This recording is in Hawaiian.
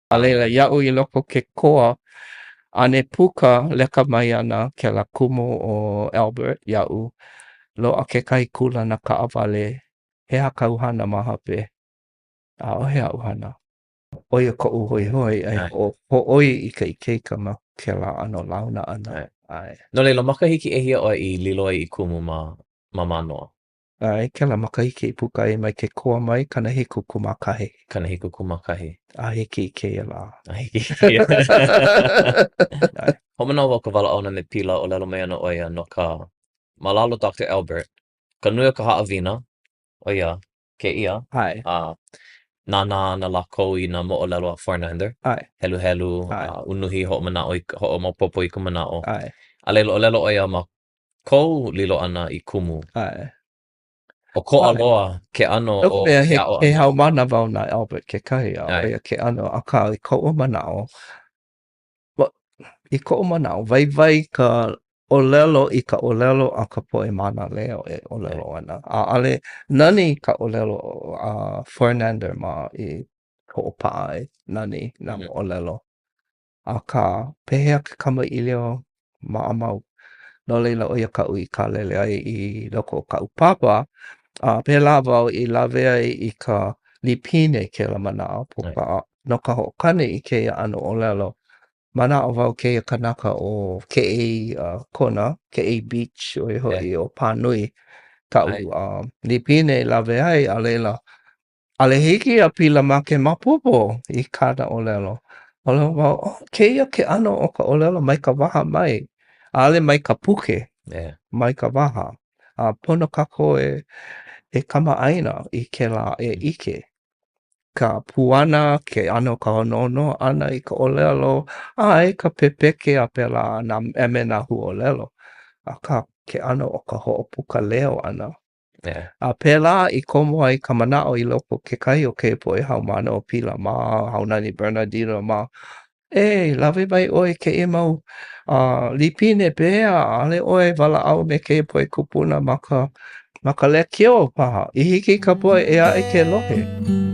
A laila, iaʻu i loko o ke koa, ʻane puka leka mai ana kēlā kumu ʻo Albert iaʻu, loaʻa kekahi kūlana kaʻawale, he aha kāu hana ma hope? ʻAʻohe aʻu hana. ʻO ia koʻu hoihoi e hōʻoi i ka ikaika ma kēlā ʻano launa ʻana. ʻAe. No laila, makahiki ʻehia ʻoe i lilo ai i kumu ma ma Mānoa? ʻAe, kēlā makahiki i puka ai mai ke koa mai, 71. 71. A hiki i kēia lā. A hiki i kēia lā. Hoʻomanaʻo wau ka walaʻau ʻana me Pila, ʻōlelo mai ana ʻo ia no ka, ma lalo Doctor Albert, ka nui o ka haʻawina, ʻo ia kēia, ʻAe. a nānā ana lākou i nā moʻolelo a Fornander, ʻAe. heluhelu, ʻAe. a unuhi hoʻomanaʻo i, hoʻomaopopo i ka manaʻo. ʻAe. A laila, ʻōlelo ʻo ia ma kou lilo ʻana i kumu. ʻAe. ʻOkoʻa loa ke ʻano o ke aʻo ʻana. He haumāna wau na Albert kekahi, a ʻo ia ke ʻano, akā i koʻu manaʻo, i koʻu manaʻo, waiwai ka ʻōlelo i ka ʻōlelo a ka poʻe mānaleo e ʻōlelo ana. ʻAʻole nani ka ʻōlelo a Fornander mā i hoʻopaʻa ai, nani nā moʻolelo. Akā, pehea ke kamaʻilio maʻamau? No laila, ʻo ia kaʻu i kālele ai i loko o kaʻu papa, a pēlā wau i lawe ai i ka lipine kēlā manaʻo, puka, no ka hoʻokani i kēia ʻano ʻōlelo. Manaʻo wau kēia kanaka ʻo Keʻei Kona, Keʻei Beach, ʻo ia hoʻi ʻo Pānui, kaʻu lipine i lawe ai, a laila, ʻAʻole hiki iā Pila mā ke maopopo i kāna ʻōlelo. ʻŌlelo wau, oh, kēia ke ʻano o ka ʻōlelo mai ka waha mai, ʻaʻole mai ka puke, yeah. mai ka waha. A pono kākou e, e kamaʻāina i kēlā e ʻike. Ka puana, ke ʻano ka noʻonoʻo ʻana i ka ʻōlelo, ʻae, ka pepeke a pēlā nā, a me nā huaʻōlelo. Akā, ke ʻano o ka hoʻopuka leo ʻana, Yeah. A pēlā i komo ai ka manaʻo i loko o kekahi o kēia poʻe haumāna o Pila mā, Haunani Bernardino mā, E, lawe mai ʻoe i kēia mau uh, lipine pehea, ʻaʻole ʻoe walaʻau me kēia poʻe kūpuna ma ka, ma ka lekiō paha, i hiki i ka poʻe ʻē aʻe ke lohe.